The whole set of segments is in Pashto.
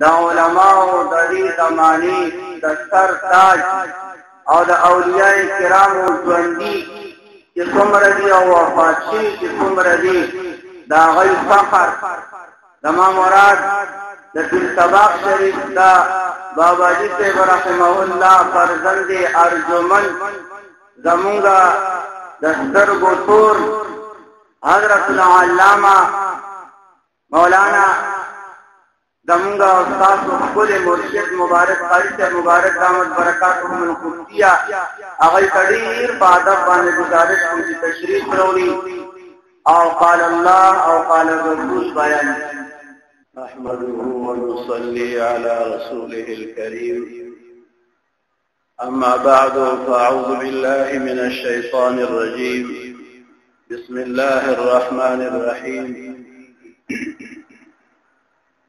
د علماو د دې زمانې د سر تاج او د اولیاء کرامو ژوندي چې څومره دي او وفات شوي چې څومره دي، د هغوی فخر. زما مراد د پیر شریف دا باباجي صاحب رحمه الله فرزند ارجمن، زمونږ د سترګو تور حضرت العلامه مولانا، زمونږ او ستاسو ښکلی مرشد مبارک قاري صاحب مبارک دامت برکاتهم القدسیه، هغوی ته ډېر په ادب باندې ګزارش کوم چې تشریف راوړي او قال الله او قال الرسول بیان. نحمده ونصلي على رسوله الكريم، أما بعد، فأعوذ بالله من الشيطان الرجيم. بسم الله الرحمن الرحيم.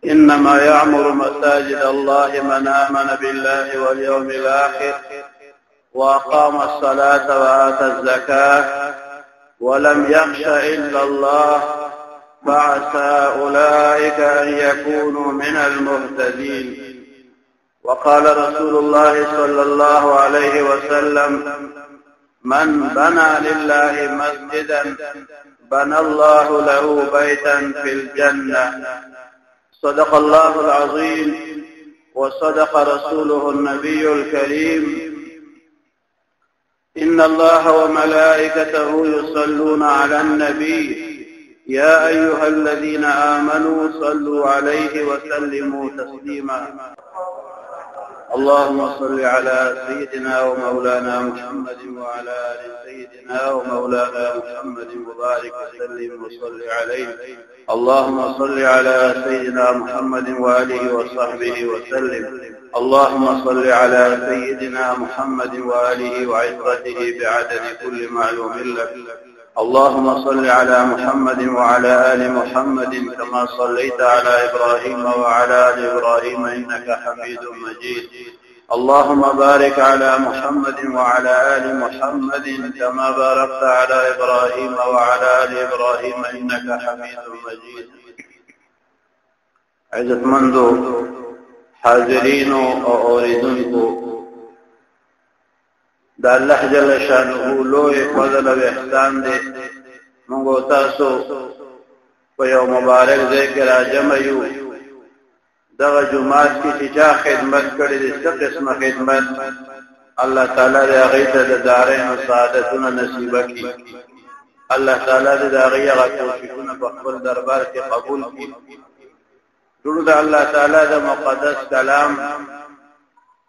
إنما يعمر مساجد الله من آمن بالله واليوم الآخر وأقام الصلاة وآتى الزكاة ولم يخش إلا الله، فعسى أولئك أن يكونوا من المهتدين. وقال رسول الله صلى الله عليه وسلم: من بنى لله مسجدا بنى الله له بيتا في الجنة. صدق الله العظيم وصدق رسوله النبي الكريم. إن الله وملائكته يصلون على النبي، يا أيها الذين آمنوا صلوا عليه وسلموا تسليما. اللهم صل على سيدنا ومولانا محمد وعلى آل سيدنا ومولانا محمد وبارك وسلم وصل عليه. اللهم صل على سيدنا محمد وآله وصحبه وسلم. اللهم صل على سيدنا محمد وآله وعترته بعدد كل معلوم لك. اللهم صل على محمد وعلى آل محمد كما صليت على إبراهيم وعلى آل إبراهيم إنك حميد مجيد. اللهم بارك على محمد وعلى آل محمد كما باركت على إبراهيم وعلى آل إبراهيم إنك حميد مجيد. عزتمندو حاضرینو او اوریدونکو، د الله جل شانه لوی فضل او احسان دی، موږ تاسو په یو مبارک ځای کې راجمع یو. دغه جومات کې چې چا خدمت کړی دی، څه قسمه خدمت، الله تعالی دې هغې ته د دارین او سعادتونه نصیبه کړي. الله تعالی دې د هغې هغه کوششونه په خپل دربار کې قبول کړي. ټول د الله تعالی د مقدس کلام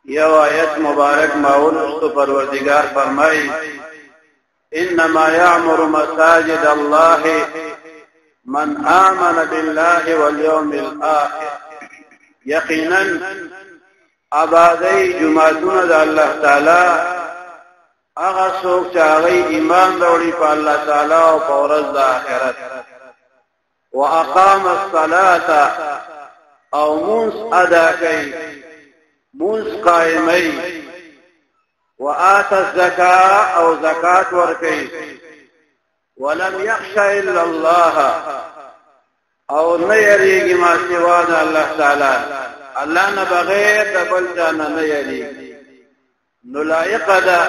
یو آیت مبارک ما ولوستو. پروردگار فرمایي: انما يعمر مساجد الله من آمن بالله واليوم الآخر. یقینا آبادی جماعتونه د الله تعالی هغه څوک چې هغه ایمان راوړي په الله تعالی او په ورځ د آخرت، واقام الصلاه، او مونځ ادا کوي، مونځ قائمي، وآت الزکاة، او زکات ورکي، ولم يخش الا الله، او نه یریږي ما سوا د الله تعالی. الله نه بغیر د بل چا نه نه یریږي، نو لایق ده،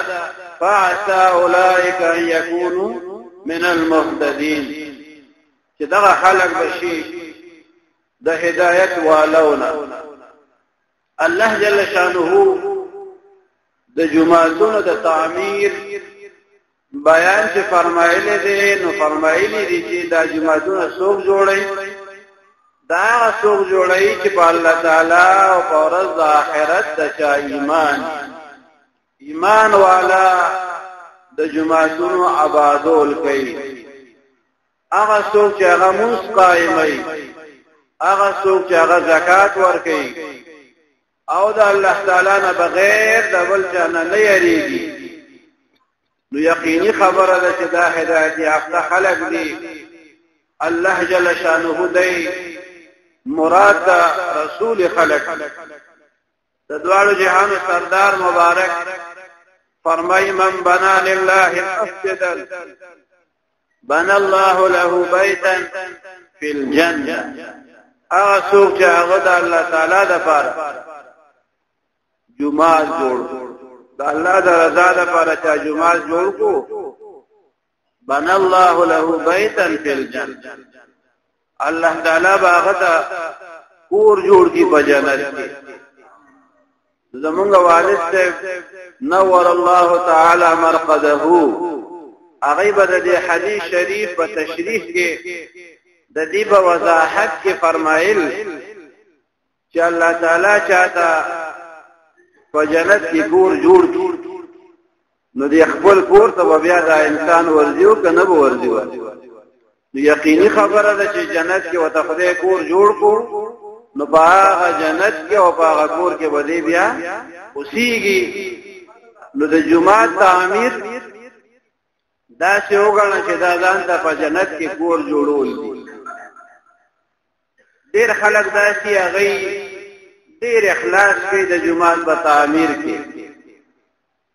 فعسى اولئک ان يكونوا من المهتدين، چې دغه خلک بشي د هدایت والونه. الله جل شانه د جماعتونو د تعمیر بیان چې فرمایلی دی، نو فرمایلی دی چې دا جماعتونه څوک جوړي؟ دا څوک جوړي چې په الله تعالی او په ورځ د آخرت د چا ایمان والا د جماعتونو آبادول کوي، هغه څوک چې هغه مونځ قائموي، هغه څوک چې هغه زکات ورکوي او د الله تعالی نه بغیر د بل چا نه نه یریږي. نو یقیني خبره ده چې دا هدایت یافته خلک دي. الله جل شانه دی مراد دا رسول خلق. د دواړو جهان سردار مبارک فرمای: من بنا لله مسجدا بنا الله له بيتا في الجنة. هغه څوک چې هغه د الله تعالی د پاره جمعه جوړ، د الله د رضا لپاره چې جمعه جوړ کو، بن الله له بیتا فی الجنه، الله تعالی باغ ته کور جوړ کی په جنت کې. زمونږ والد صاحب نور الله تعالی مرقده هغه به د حدیث شریف په تشریح کې د دې په وضاحت کې فرمایل چې الله تعالی چاته په جنت کې کور جوړ کړي، نو د خپل کور ته بیا دا انسان ورځي او کنه به ورځي. نو یقیني خبره ده چې جنت کې وته خدای کور جوړ کو، نو په هغه جنت کې او په هغه کور کې به دی بیا اوسېږي. نو د جمعه تعمیر دا چې وګڼه چې دا ځان ته په جنت کې کور جوړول دي. ډېر خلک داسې هغوی ډېر اخلاص کوي د جومات په تعمیر کې،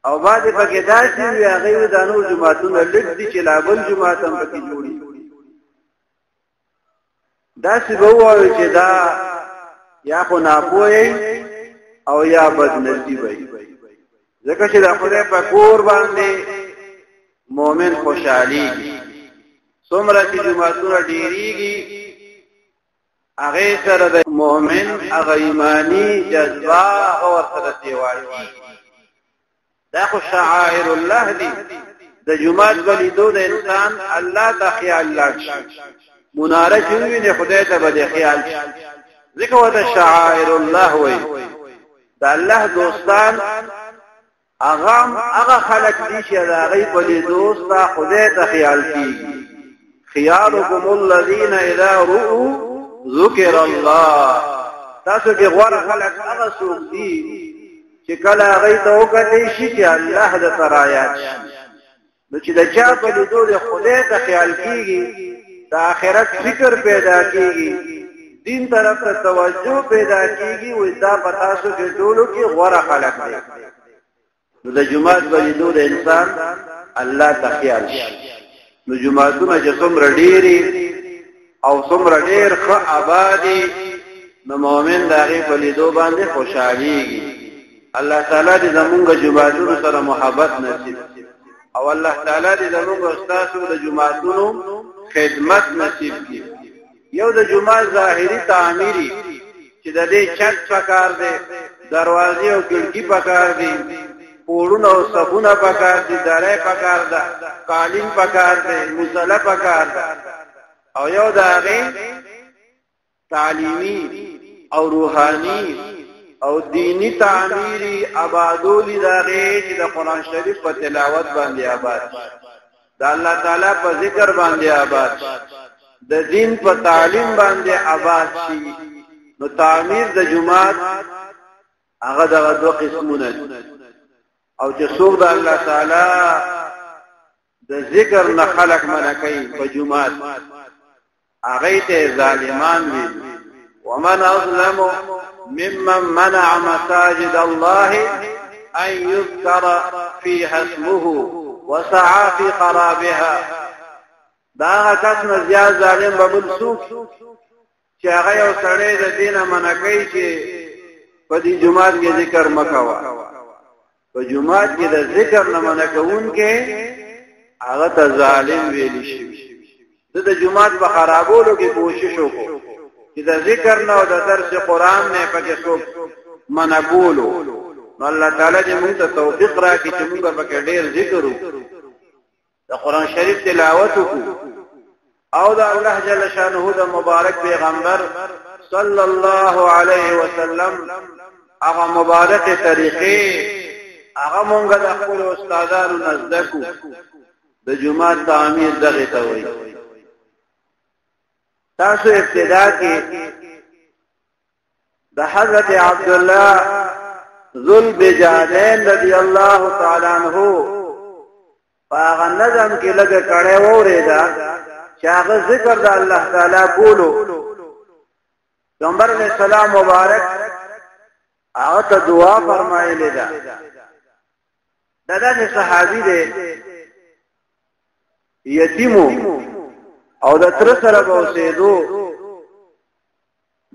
او بعضې پکې داسې وي هغوی دا نور جوماتونه لږ دي چې لا بل جومات هم پکې جوړي. داسې به ووایو چې دا یا خو ناپوه او یا بد نصیب وي، ځکه چې د خدای په کور باندې مؤمن خوشحاليږي. څومره چې جوماتونه ډېریږي هغه سره د مؤمن هغه ایمانی جذبه هغه ورسره سیوا کیږي. دا خو شعائر الله دي. د جمعات په لیدو د انسان الله ته خیال لاړ شي، مناره چې وویني خدای ته به خیال شي، ځکه ورته شعائر الله وایي. د الله دوستان هغه هغه خلک دي چې د هغوی په لیدو ستا خدای ته خیال کېږي. خیارکم الذین اذا رؤوا ذکر الله. تاسو کې غوره خلک هغه څوک دي چې کله هغوی ته وکتلی شي چې الله د ته رایاد شي. نو چې د چا په لیدو د خدای ته خیال کېږي، د آخرت فکر پیدا کېږي، دین طرف ته توجه پیدا کېږي، وایي دا په تاسو کې ټولو کې غوره خلک دی. نو د جومات په لیدو د انسان الله ته خیال شي. نو جوماتونه چې څومره ډېري او څومره ډېر ښه آبادي، نو مؤمن د هغې په لیدو باندې خوشحالېږي. الله تعالی دې زمونږ جوماتونو سره محبت نصیب، او الله تعالی دې زمونږ استادو د جوماتونو خدمت نصیب کړي. یو د جومات ظاهري تعمیري چې د دې چت پکار دی، دروازې او کړکۍ پکار دي، پوړونه او صفونه پکار دي، درې پکار ده، قالین پکار دی، مصلی پکار ده، او یو د هغې تعلیمي او روحاني او دینی تعمیری آبادولی د هغې چې د قرآن شریف په تلاوت باندې آباد شي، د الله تعالی په ذکر باندې آباد شي، د دین په تعلیم باندې آباد شي. نو تعمیر د جماعت هغه دغه دوه قسمونه دي. او چې څوک د الله تعالی د ذکر نه خلق منع کوي په جماعت، هغه ته ظالمان وي. ومن اظلم ممن منع مساجد الله ان يذكر فيها اسمه وسعى في خرابها. دا هغه کس نه زیات ظالم به بل څوک چې هغه یو سړی د دینه منع کوي چې په دې جومات کې ذکر مه کوه. په جومات کې د ذکر نه منع کوونکی هغه ته ظالم ویل شي. د جومات په خرابولو کې کوشش وکړو چې د ذکر نه او د درس قرآن نه پکې څوک منع کولو. نو الله تعالی دې موږ ته توفیق راکړي چې موږ پکې ډېر ذکر وکړو، د قرآن شریف تلاوت وکړو، او د الله جل شانه د مبارک پیغمبر صلی الله علیه وسلم هغه مبارک طریقې هغه مونږ د خپل استادانو نزدکو. د جمعه تعمیر دغه ته وایي. تاسو ابتدا کې د حضرت عبد الله ذل بجادین رضی الله تعالی عنہ په هغه نظم کې لږ کړه وریدا چې هغه ذکر د الله تعالی کولو. پیغمبر علیہ السلام مبارک هغه ته دعا فرمایلې ده. دا داسې صحابي دی، یتیمو او د تر سره به اوسېدو.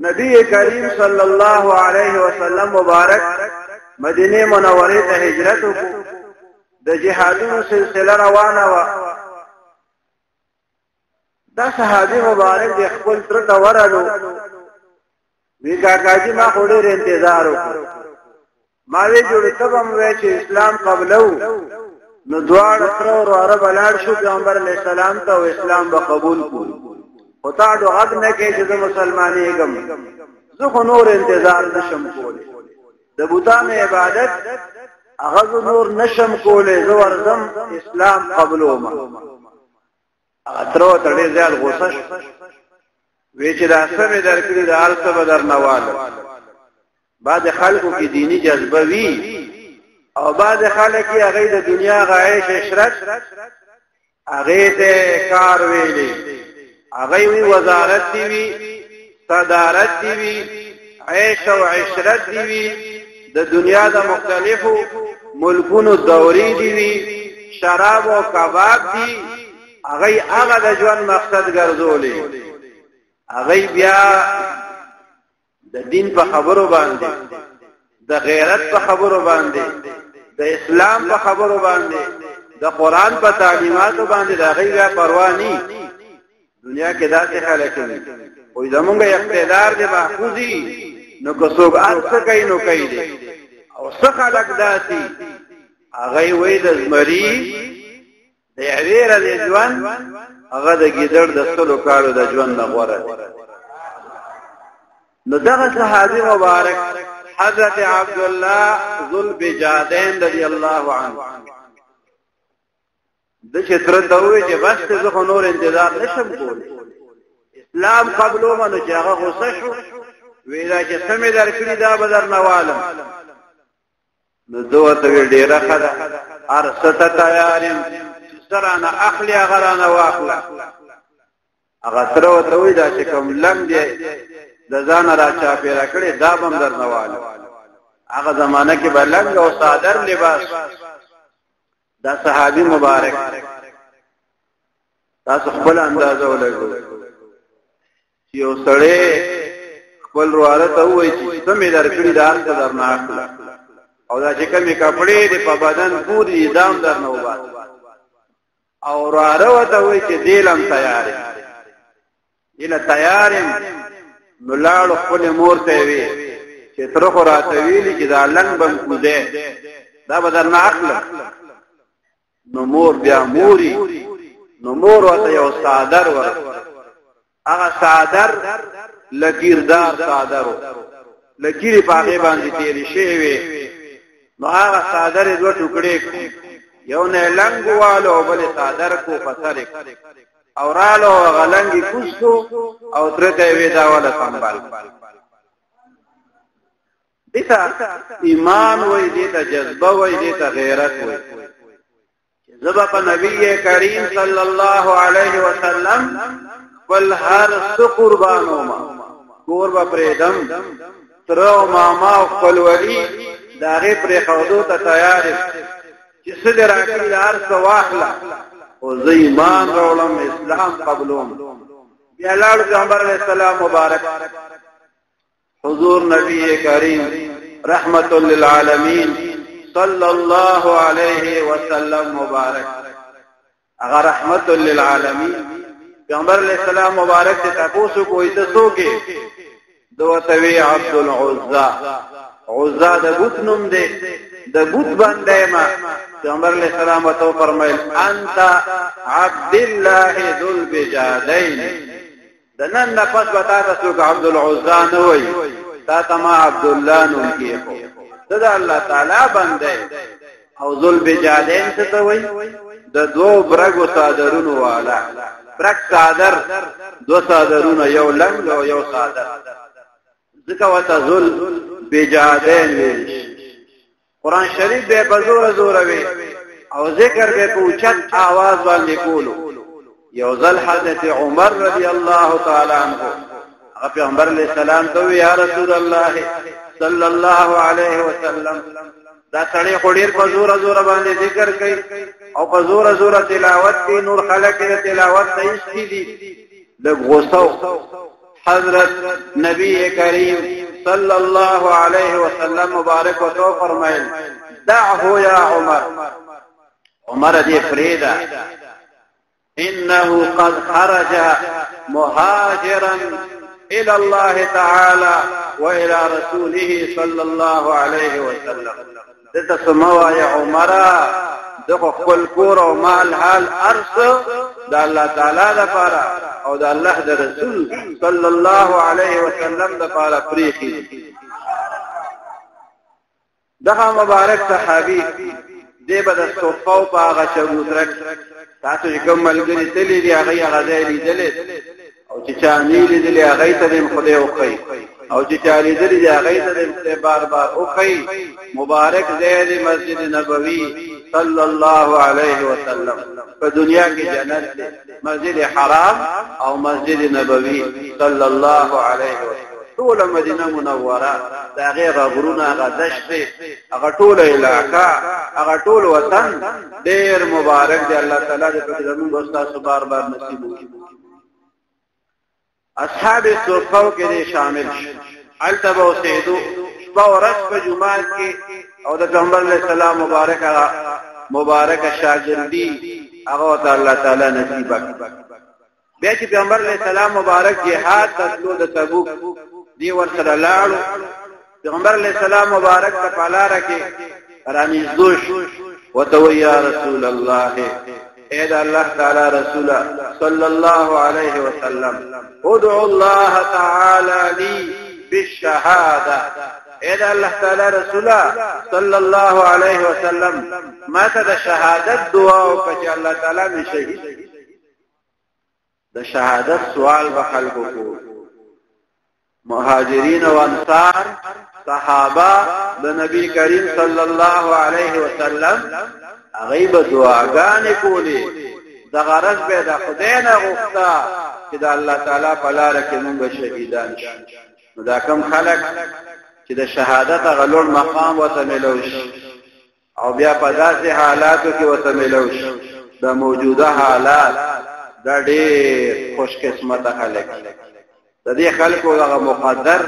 نبی کریم صلی الله علیه وسلم مبارک مدینه منوره ته هجرت وکړ. د جهادونو سلسله روانه وه. دا صحابي مبارک د خپل تر ته ورغلو، وی کاکاجي ما خو ډېر انتظار وکړ، ما وی جوړ ته به مې چې اسلام قبلو، نو دواړه تر وراره به لاړ شو پیغمبر علیه السلام ته او اسلام به قبول کړو، خو تا ډو غږ نه کوي چې زه مسلمانېږم، زه خو نور انتظار نشم کولی، د بوتانو عبادت هغه زه نور نشم کولی، زه ورځم اسلام قبلوم. هغه تر ورته ډېر زیات غوسه شو، وی چې دا څه مې درکړي د هر څه به درنه والم. بعض خلکو کې دینی جذبه وي او بعض خلک یې هغه د دنیا غعیش عشرت هغه ته کار ویلي، هغه وی وزارت دی وی، صدارت دی وی، عیش او عشرت دی وی، د دنیا د مختلفو ملکونو دورې دی وی، شراب او کباب دی، هغه هغه د ژوند مقصد ګرځولې. هغه بیا د دین په خبرو باندې، د غیرت په خبرو باندې، د اسلام په خبرو باندې، د قران په تعلیماتو باندې د هغې بیا پروا نی. دنیا کې داسې خلک وي، خو زمونږ اقتدار دې محفوظي، نو که څوک هر څه کوي نو کوي دی. او څه خلک داسې هغه وایي د زمري د یوې ورځې ژوند هغه د ګیدړ د سلو کالو د ژوند نه غوره دی. نو دغه صحابي مبارک حضرت عبد الله ذو البجادین رضی الله عنه د چې تر ته وی چې بس ته زه خو نور انتظار نشم کولی، اسلام قبلو منو. چې هغه غوسه شو، وی دا چې څه مې درکړي دا به درنه والم. نو زه ورته ویل ډېره ښه ده، هر څه ته تیار یم، چې څه رانه اخلي هغه رانه واخله. هغه تره ورته وایي دا چې کوم لنګ دی د ځانه را چاپېره کړی دا به هم درنه والم. هغه زمانه کې به لنګ او څادر لباس. دا صحابي مبارک تاسو خپل اندازه ولګوئ چې یو سړی خپل ورواره ته ووایي چې څه مې درکړي دا هر څه درنه اخله، او دا چې کومې کپړې دې په بدن پورې دي دا هم درنه وباسه، او ورواره ورته وایي چې دې له هم تیار یم، دې له تیار یم. نو لاړو خپلې مور ته یې ویل چې تره خو راته ویلي چې دا لنګ به م کوزی، دا به درنه اخلم. نو مور بیا موري، نو مور ورته یو څادر ورکړ، هغه څادر لکیردار څادر و، لکیرې په هغې باندې تېرې شوې وې. نو هغه څادر یې دوه ټوکړې کړو، یو نه یې لنګ ووالو او بل یې څادر کو په سر یې او رالو، هغه لنګ یې کوز کړو او تره ته یې وې دا وله سنبال. دې ته ایمان وایي، دې ته جذبه وایي، دې ته غیرت وایي. زه به په نبی کریم صلی الله علیه وسلم خپل هر څه قربانوم، کور به پرېږدم، تره او ماما او خپل ولي د هغې پرېښودو ته تیار یم، چې څه دې راکړي د هر څه واخله، خو زه ایمان راوړم، اسلام قبلوم. بیا لاړو پیغمبر علیه السلام مبارک حضور نبی کریم رحمت للعالمین صلی الله علیه وسلم مبارک، هغه رحمت للعالمین پیغمبر علیہ السلام مبارک ته تاسو کوی ته څوک دوته وی عبد العزى. عزى د بت نوم دی، د بت باندې ما. پیغمبر علیہ السلام ته فرمایل انت عبد الله ذو البجادین، د نن نه پس به تا ته څوک عبدالعزا نه وایي، تا ته ما عبدالله نوم کېښود، ته د الله تعالی بنده. او ذوالبجادین څه ته وایي؟ د دوو برګو څادرونو والا، برګ څادر، دوه څادرونه، یو لنګ او یو څادر، ځکه ورته ذوالبجادین ویل شي. قرآن شریف به په زوره زوره وي او ذکر به په اوچت آواز باندې کولو. یو ځل حضرت عمر رضی الله تعالی عنہ هغه پیغمبر علیہ السلام ته وی یا رسول الله صلی الله علیه وسلم، دا سړی خو ډیر په زوره زوره باندې ذکر کوي او په زوره زوره تلاوت کوي، نور خلک یې تلاوت نه ایستي دي، لږ غوسه. حضرت نبی کریم صلی الله علیه وسلم مبارک او فرمایل دعه یا عمر، عمر دې فریدا، انه قد خرج مهاجرا الى الله تعالى والى رسوله صلى الله عليه وسلم. دته سموا يا عمر، دغه خپل کور او مال حال ارس د الله تعالی لپاره او د الله د رسول صلی الله علیه وسلم لپاره پریخي. دغه مبارک صحابي دی به د صفو په هغه چبوتره تاسو چې کوم ملګري تللي دي هغه هغه ځای لیدلی، او چې چا نه لیدلی هغه ته دې خدای وښيي، او چې چا لیدلی دي هغه ته دې خدای بار بار وښيي. مبارک ځای دی مسجد نبوي صلی الله علیه وسلم، په دنیا کې جنت دی مسجد حرام او مسجد نبوي صلی الله علیه وسلم. ټول مدینه منوره د هغې غرونه، هغه دشتې، هغه ټوله علاقه، هغه ټول وطن ډېر مبارک دی. الله تعالی دې پکې زموږ او ستاسو بار بار نصیب وکړي. اصحاب صفو کې دې شامل شي، هلته به اوسېدو شپه ورځ په جومات کې، او د پیغمبر علیه السلام مبارک هغه مبارکه شاګردي هغه ورته الله تعالی نصیب کړي. بیا چې پیغمبر علیه السلام مبارک جهاد ته تلو د تبوک، دی ورسره لاړو. پیغمبر علیه السلام مبارک ته په لاره کې رانږدو شو، ورته وایي یا رسول الله، اے د الله تعالی رسول صلی الله علیه وسلم، ادعو الله تعالی لي بالشهاده. اے د الله تعالی رسول صلی الله علیه وسلم، ما ته د شهادت دعا وکړه چې الله تعالی مې شهید. د شهادت سوال به خلکو کو، مهاجرین او انصار صحابه د نبی کریم صلی الله علیه وسلم هغه به دعاګانې کولې، د غرض به د خدای نه غوښته چې د الله تعالی په لار کې موږ شهیدان شو. نو دا کم خلک چې د شهادت غلور مقام وته ملو شي او بیا په داسې حالاتو کې ورته ملو شي، د موجوده حالات دا ډېر خوش قسمته خلک، د دې خلکو دغه مقدر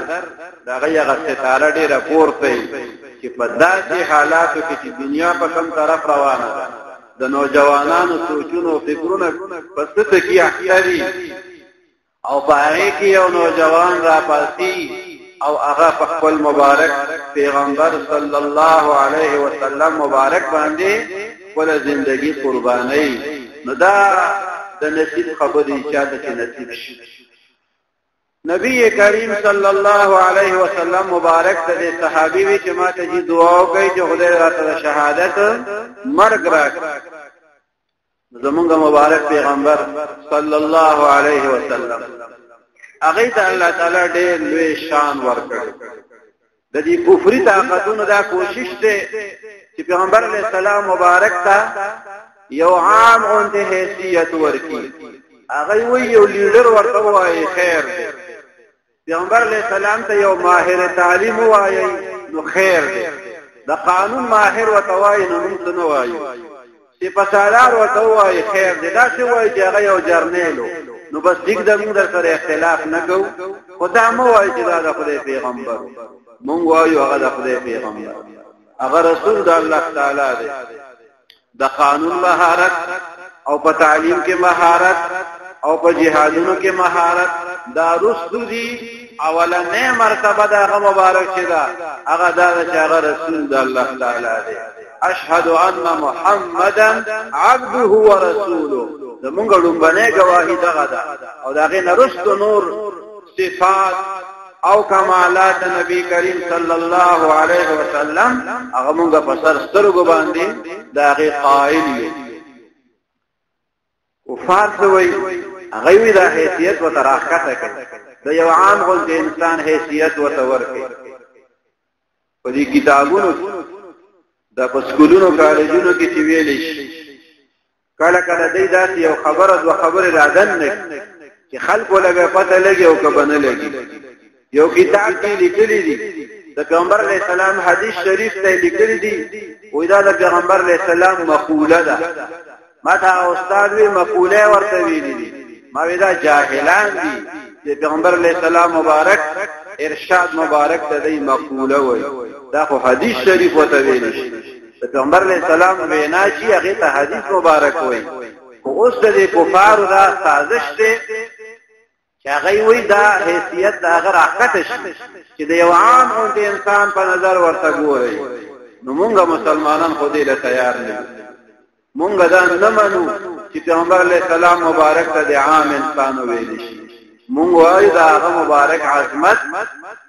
دغه هغه ستاره ډېره پورته چې په داسې حالاتو کې چې دنیا په کوم طرف روانه ده، د نوجوانانو سوچونو او فکرونه په څه کې اخته دي، او په هغې کې یو نوجوان راپاڅي او هغه په خپل مبارک پیغمبر صلی الله علیه وسلم مبارک باندې خپله زندگی قربانوي. نو دا د نصیب خبرې چاته چې نصیب شي. نبی کریم صلی الله علیه وسلم مبارک ته د صحابي وی چې ما ته جی دعا وکړي چې خدای راته د شهادت مرګ راکړي. زمونږ مبارک پیغمبر صلی الله علیه وسلم هغه ته الله تعالی ډېر لوی شان ورکړ. د دې کفري طاقتونو دا کوشش دی چې پیغمبر علیه السلام مبارک ته یو عام غوندې حیثیت ورکړي. هغه وی یو لیډر ورته وایي خیر دی، پیغمبر علیه السلام ته یو ماهر تعلیم وایي نو خیر دی، د قانون ماهر ورته وایي نو موږ څه نه وایو، چې په سالار ورته وایي خیر دی، داسې وایي چې هغه یو جرنیل و، نو بس ټیک ده، موږ در سره اختلاف نه کوو، خو دا مه وایي چې دا د خدای پیغمبر، موږ وایو هغه د خدای پیغمبر، هغه رسول د الله تعالی دی. د قانون مهارت او په تعلیم کې مهارت او په جهادونو کې مهارت دا رسو دي. اولنې مرتبه دا هغه مبارک چې ده هغه دا چې هغه رسول د الله تعالی دی. اشهد ان محمدا عبده ورسوله، زمونږ لومبنه گواهی دغه ده، او دا غي نرست نور صفات او کمالات نبی کریم صلی الله علیه وسلم هغه مونږ په سر سترګو باندې دا غي قائل یو. کفار څه وایي؟ هغه وی دا حیثیت ورته راښکته کوي، د یو عام غوندې انسان حیثیت ورته ورکوي. په دې کتابونو دا په سکولونو کالجونو کې چې ویلی شي کله کله دی داسې یو خبره دوه خبرې رادننه چې خلکو له به پته لګي او که به نه لګي. یو کتاب کې لیکلي دي د پیغمبر علیه السلام حدیث شریف ته لیکلي دي، وایي دا د پیغمبر علیه السلام مقوله ده. ما ته استاد وی مقوله ورته ویلي دي، ما وی دا جاهلان دي د پیغمبر علی السلام مبارک ارشاد مبارک ته دی مقوله وای. دا خو حدیث شریف وته ویل شي. د پیغمبر علی السلام وینا چې هغه ته حدیث مبارک وای. خو اوس د کفارو دا سازش دی چې هغه وی دا حیثیت د هغه راکته شي چې د یو عام غوندې انسان په نظر ورته ګوري. نو مونږ مسلمانان خو دې له تیار نه یو. مونږ دا نه منو چې پیغمبر علیه السلام مبارک ته د عام انسان ویل شي. مونږ وایو دا هغه مبارک عظمت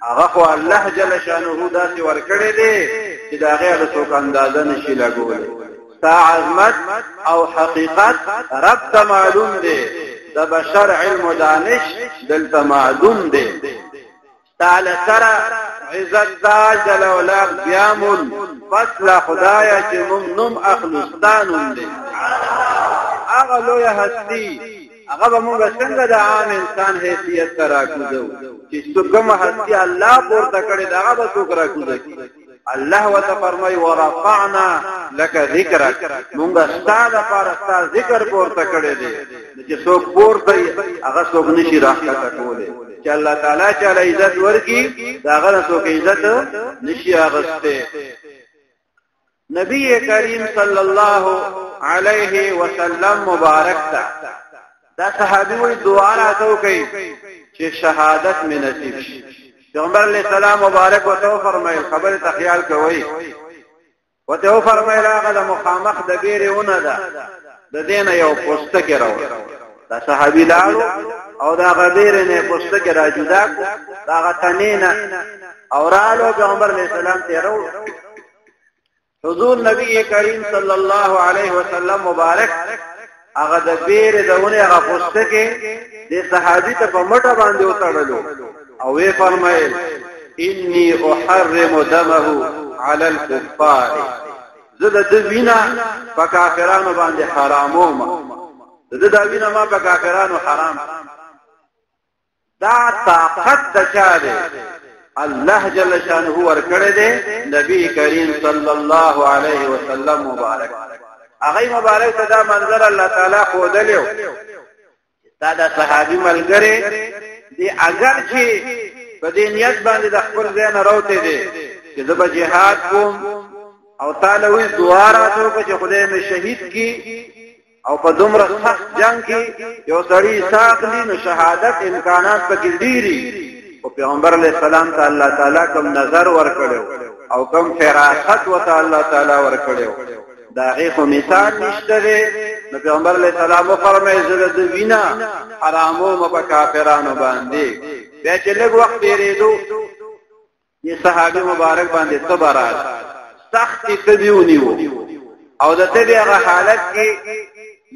هغه خو الله جل شانه داسې ورکړی دی چې د هغې هغه څوک اندازه نشي لګولی. ستا عظمت او حقیقت رب ته معلوم دی، د بشر علم و دانش دلته معدوم دی. تعالی سره عزت تاج د لولاک بیا مون پس لا خدایا چې مونږ نوم اخلو ستا نوم دی. هغه لویه هستی هغه به مونږ څنګه د عام انسان حیثیت ته راکوزو چې کومه هستی الله پورته کړې ده هغه به څوک راکوزه کړي؟ الله وته فرمای ورفعنا لك ذکرک، مونږ ستا د پاره ستا ذکر پورته کړی دی. چې څوک پورته هغه څوک نشي راښکته کولی. چې الله تعالی چاله عزت ورکي دا هغه څوک عزت نشي اغسته. نبی کریم صلی الله علیه وسلم مبارک تا دا صحابي وی دعا راته وکړي چې شهادت مې نصیب شي. پیغمبر علیہ السلام مبارک وته فرمایل، خبره ته خیال کوي، وته فرمایل هغه د مخامخ د بیرې ونه ده د دینه یو پوستکی راوړ. دا صحابي لاړو او دا غبیر نه پوستکی را جدا کو دا غتنینا او رالو پیغمبر علیہ السلام ته راوړ. حضور نبی کریم صلی الله علیه وسلم مبارک هغه د بیر د ونې هغه پوستکی د صحابي ته په مټه باندې وتړلو او وی فرمایل انی احرم دمه علی الكفار، زه د وینا په کافرانو باندې حراموم، د د وینا ما په کافرانو حرام. دا طاقت د چا دی؟ الله جل شانه ورکړی دی نبی کریم صلی الله علیه وسلم مبارک. هغه مبارک ته دا منظر الله تعالی ښودلی دا د صحابي ملګری دی، اگر چې په دې نیت باندې د خپل ځای نه راوتی دی چې زه به جهاد کوم او تعالی وی دعا راته وکړه چې خدای مې شهید کړي، او په دومره سخت جنگ کې یو سړی ساخلی نو شهادت امکانات پکې ډېری. او پیغمبر علیه السلام ته الله تعالی کوم نظر ورکړو او کوم فراست وته الله تعالی ورکړو دا غي خو مثال نشته دی. نو پیغمبر علیه السلام فرمایي زه د وینا حرامو م په کافرانو باندې. بیا چې لږ وخت تیرېدو دې صحابي مبارک باندې صبر راغی، سخت تبي ونیو او د تبي هغه حالت کې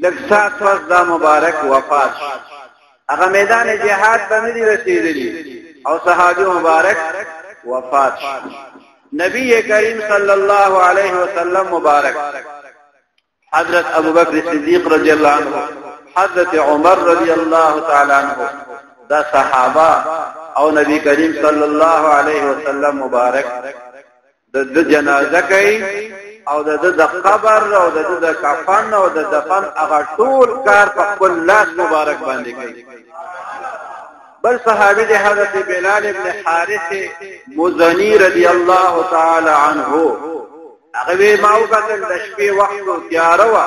لږ ساعت پس دا مبارک وفات شو. هغه میدان جهاد ته نه دی رسېدلی او صحابي مبارک وفات شو. نبی کریم صلی الله علیه وسلم مبارک حضرت ابو بکر صدیق رضی الله عنه، حضرت عمر رضی الله تعالی عنہ، دا صحابه او نبی کریم صلی الله علیه وسلم مبارک د جنازه کوي او د د قبر او د د کفن او د دفن هغه ټول کار په خپل لاس مبارک باندې کوي. بل صحابي د حضرت بلال ابن حارث مزنی رضی الله تعالی عنہ، هغه وی ما وکتل د شپې وخت تیاره وه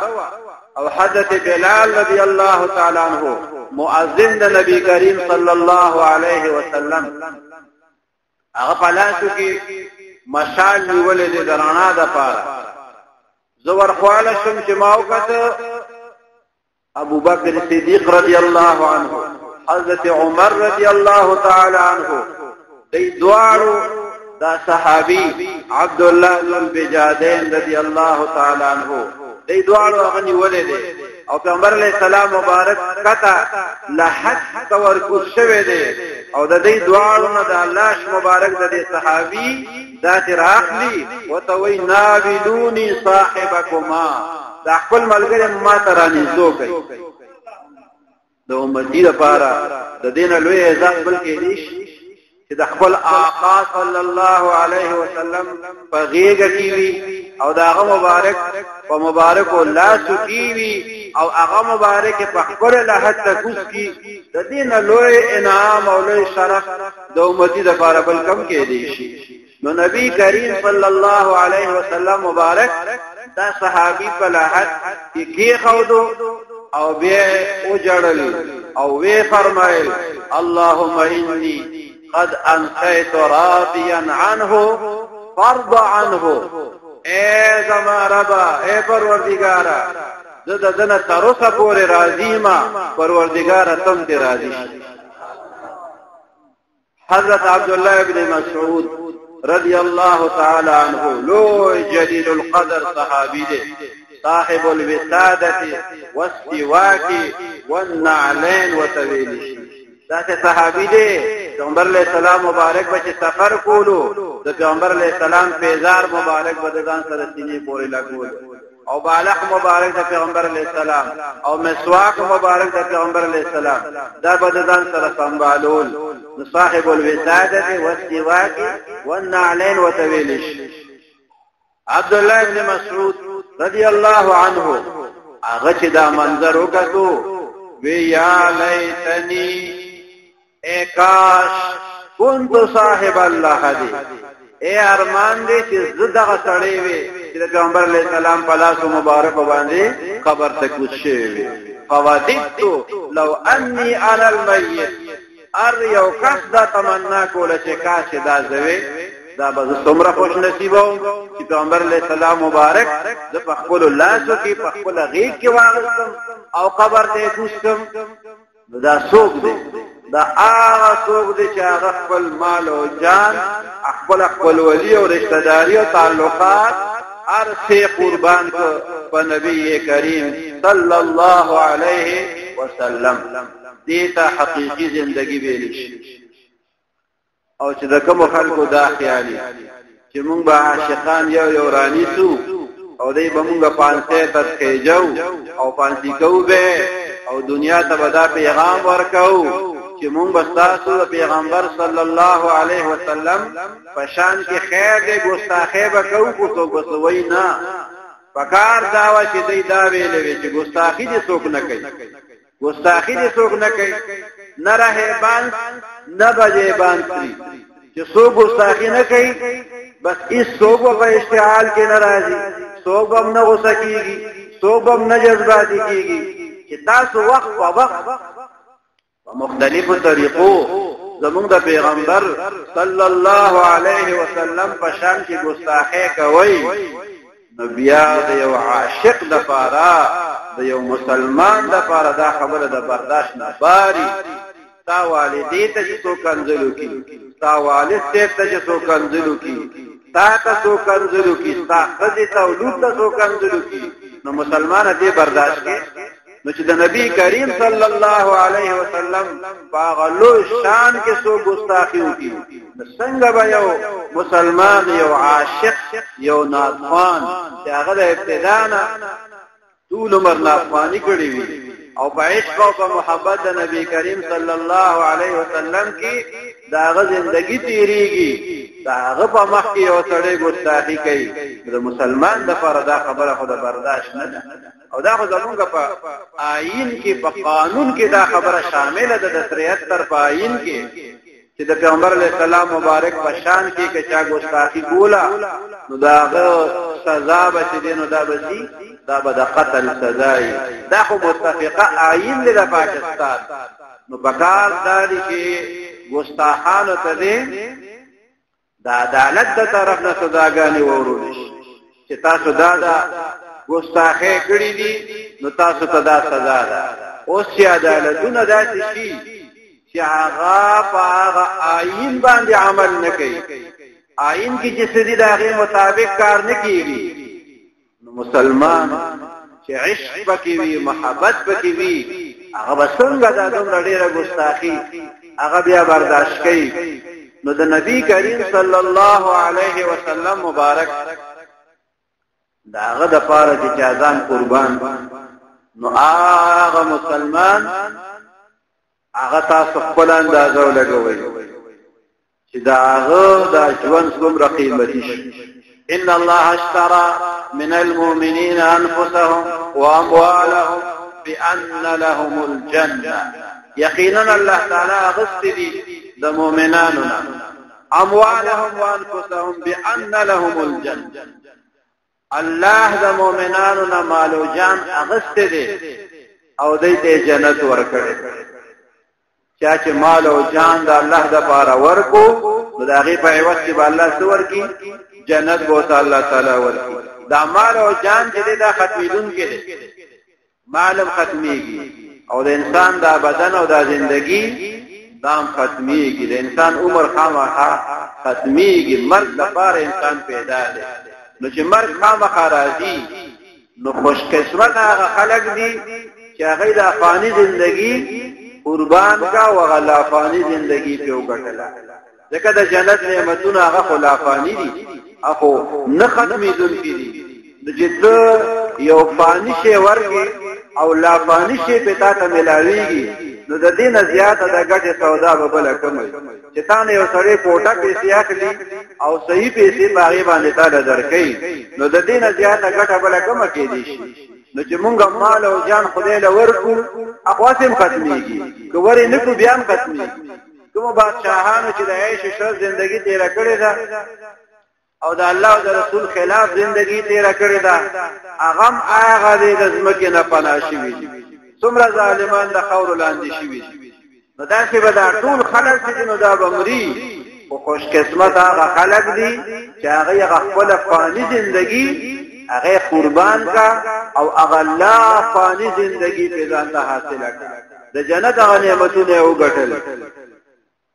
او حضرت بلال رضی الله تعالی عنہ مؤذن د نبی کریم صلی الله علیه وسلم هغه په لاسو کې مشال نیولې دی د رڼا دپاره. زه ورخواله شوم چې ما وکته ابو بکر صدیق رضی الله عنه، حضرت عمر رضی الله تعالی عنه، دی دواړو دا صحابي عبد الله بن بجادین رضی الله تعالی عنه دی دواړو هغه نیولې دي او پیغمبر علیه السلام مبارک کته لحد ته ورکوز شوی دی او د دې دواړو نه د الله مبارک د دې صحابي دا راخلی وتوی ناولونی صاحبکما، دا خپل ملګری ما ته رانږدو کوي. د امتی لپاره د دین لوی اعزاز بل کې دی چې د خپل آقا صلی الله علیه وسلم په غیږ کې وي. او دا هغه مبارک په مبارکو لاسو کې وي او هغه مبارک په خپل لحد ته کوز کی، د دین لوی انعام او لوی شرف د امتی د پاره بل کم کې دی شي. نو نبی کریم صلی الله علیه وسلم مبارک دا صحابي په لحد کې کېښودو او بیا وجړل او وی فرمایل اللهم انی قد انسيت راضيا عنه فرض عنه. اے زما ربا، اے پروردګارا، زه د دنه تر اوسه پورې راضي ما، پروردګارا تم دې راضي شي. حضرت عبد الله ابن مسعود رضی الله تعالی عنه لوی جلیل القدر صحابي دی، صاحب الوسادة والسواک والنعلین وتویل شي. دا صحابي دی، پیغمبر علیہ السلام مبارک به چې سفر کولو د پیغمبر علیہ السلام پیزار مبارک به ځان سره سینې پورې لګول، او بالغ مبارک د پیغمبر علیہ السلام او مسواک مبارک د پیغمبر علیہ السلام دا به ځان سره سنبالول. صاحب الوسادة والسواک والنعلین وتویلش. عبد الله ابن مسعود رضی الله عنه هغه چې دا منظر وکړو وی یا لیتنی، اے کاش كنت صاحب الله دی، اے ارمان دی چې زه دغه سړی وي چې د پیغمبر علیه السلام په لاسو مبارک باندې قبر ته کوز شوی وي. فوددت لو انی انا المیت، ار یو کس دا تمنا کوله چې کاش دا زوی، دا به زه څومره خوش نصیب وم چې پیغمبر علیه السلام مبارک زه په خپلو لاسو کې په خپله غېږ کې واغستم او قبر ته یې کوز کړم. نو دا څوک دی؟ دا هغه څوک دی چې هغه خپل مال او جان، خپل خپلولي او رشتہ داري او تعلقات هر څه قربان کړ په نبی کریم صلی الله علیه وسلم. دې ته حقیقي زندگی ویل شي. او چې د کوم خلکو دا خیالي چې مونږ به عاشقان یو یو رانیسو او دی به مونږ پانسې ته خېجو او پانسي کوو به او دنیا ته به دا پیغام ورکو چې مونږ به ستاسو د پیغمبر صلی الله علیه وسلم په شان کې خیر دی، ګستاخی به کوو خو څوک به څه وایي نه. پکار دا وه چې دی دا ویلی وي چې ګستاخي دې څوک نه کوي، ګستاخي دې څوک نه کوي، نه رهبان نه بجېبان تري چې څوک ګستاخي نه کوي، بس هیڅ څوک به په اشتعال کې نه راځي، څوک به هم نه غوسه کېږي، څوک به هم نه جذباتي کېږي. چې تاسو وخت په وخت په مختلفو طریقو زمونږ د پیغمبر صلی الله علیه وسلم په شان کې ګستاخی کوئ، نو بیا د یو عاشق د پاره، د یو مسلمان د پاره دا خبره د برداشت نه باري. تا والدې ته چې څوک کنځلو کی، تا والد صاحب ته چې څوک کنځلو کی، تا ته څوک کنځلو کی، ستا ښځې ته او لور ته څوک کنځلو کی، نو مسلمان دې برداشت کې. نو چې د نبی کریم صلی الله علیه وسلم په هغه لوی شان کې څوک ګستاخي وکړي، نو څنګه به یو مسلمان، یو عاشق، یو ناتخوان چې هغه د ابتدا نه ټول عمر نافرمانی کړی وي او په عشق او په محبت د نبی کریم صلی الله علیه وسلم کې دا هغه زندگی تیریږي، دا هغه په مخ کې یو سړی ګستاخی کوي، د مسلمان د پاره دا خبره خو د برداشت نه ده. او دا خو زمونږ په آئین کې، په قانون کې دا خبره شامله ده، د 73 په آئین کې چې د پیغمبر علیه السلام مبارک په شان کې که چا ګستاخي کوله نو د هغه سزا به چې دی نو دا به سي، دا به د قتل سزا وي. دا خو متفقه آئین دی د پاکستان. نو پکار دا دی چې ګستاخانو ته دی د عدالت د طرف نه سزاګانې وورول شي چې تاسو دا دا ګستاخی کړي دي نو تاسو ته دا سزا ده. اوس چې عدالتونه داسې شي چې هغه په هغه آئین باندې عمل نه کوي، آئین کې چې څه دي د هغې مطابق کار نه کېږي، نو مسلمان چې عشق پکې وي، محبت پکې وي، هغه به څنګه دا دومره ډېره ګستاخي هغه بیا برداشت کوي؟ نو د نبی کریم صلی الله علیه وسلم مبارک د هغه د پاره چې چا ځان قربان، نو هغه مسلمان هغه تاسو خپل اندازه ولګوئ چې د هغه د ژوند څومره قیمتي شي. ان الله اشترى من المؤمنين انفسهم واموالهم بان لهم الجنه. یقینا الله تعالی غست دي د مؤمنانو اموالهم وانفسهم بان لهم الجنه. الله د مؤمنانو نه مال او جان اغست دي او دوی ته جنت ورکړي. چا چې مال او جان د الله د پاره ورکو نو د هغې په عوض کې به الله څه ورکي؟ جنت به ورته الله تعالی ورکي. دا مال او جان چې دی دا ختمېدونکی دی، مال هم ختمېږي او د انسان دا بدن او دا زندگی دا هم ختمېږي. د انسان عمر خامخا ختمېږي، مرګ دپاره انسان پیدا دی. نو چې مرګ خامخا راځي نو خوش قسمت هغه خلک دي چې هغه د افغاني زندگی قربان کا او هغه لافاني زندگی په وګټله. ځکه د جنت نعمتونه هغه خو لافاني دي، هغه نه ختمېدونکي دي. نو چې ته یو فاني شی ورکې او لافاني شی په تا ته ملاویږي نو د دې نه زیاته د ګټې سودا به بله کومه وي. چې تا نه یو سړی کوټه پیسې اخلي او صحیح پیسې په هغې باندې تا له درکوي نو د دې نه زیاته ګټه بله کومه کېدی شي؟ نو چې مونږ مال او جان خدای له ورکو هغه هسې هم ختمېږي، که ورې نه کړو بیا هم ختمېږي. کومو بادشاهانو چې د عیش عشرت زندګي تېره کړې ده او د الله او د رسول خلاف زندگی تیره کړې ده، هغه هم هغه دی د ځمکې نه پناه شوي دي. څومره ظالمان د خاورو لاندې شوي دي. نو داسې به دا ټول خلک چې نو دا به مري، خو خوش قسمت هغه خلک دي چې هغه هغه خپله فاني زندگی هغه قربان کا او هغه لا فاني زندگی په ځان ته حاصله کړه، د جنت هغه نعمتونه یې وګټل.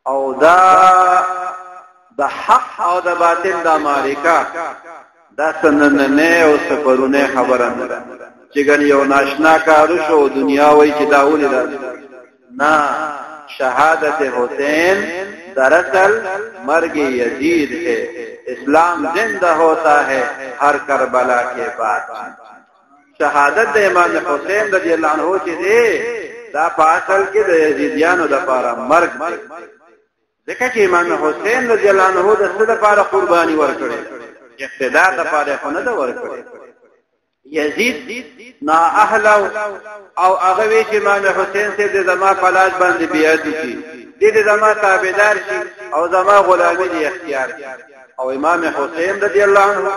او دا د حق او د باطل دا معرکه دا سنننه او سفرونه خبره نه ده چې ګن یو ناشنا کار شو دنیا وای چې دا ولې ده. نه، شهادت حسین دراصل مرگ یزید ہے، اسلام زندہ ہوتا ہے ہر کربلا کے بعد. شهادت د امام حسین رضی الله عنه چې دی دا په اصل کې د یزیدیانو د پاره مرګ دی، ځکه چې امام حسین رضی الله عنه د څه لپاره قرباني ورکړې؟ اقتدار لپاره خو نه ده ورکړې. یزید نا اهل او هغه وی چې امام حسین سي د زما په لاس باندې بیعت وکړي، دې زما تابعدار شي او زما غلامي دې اختیار کړي. او امام حسین رضی الله عنه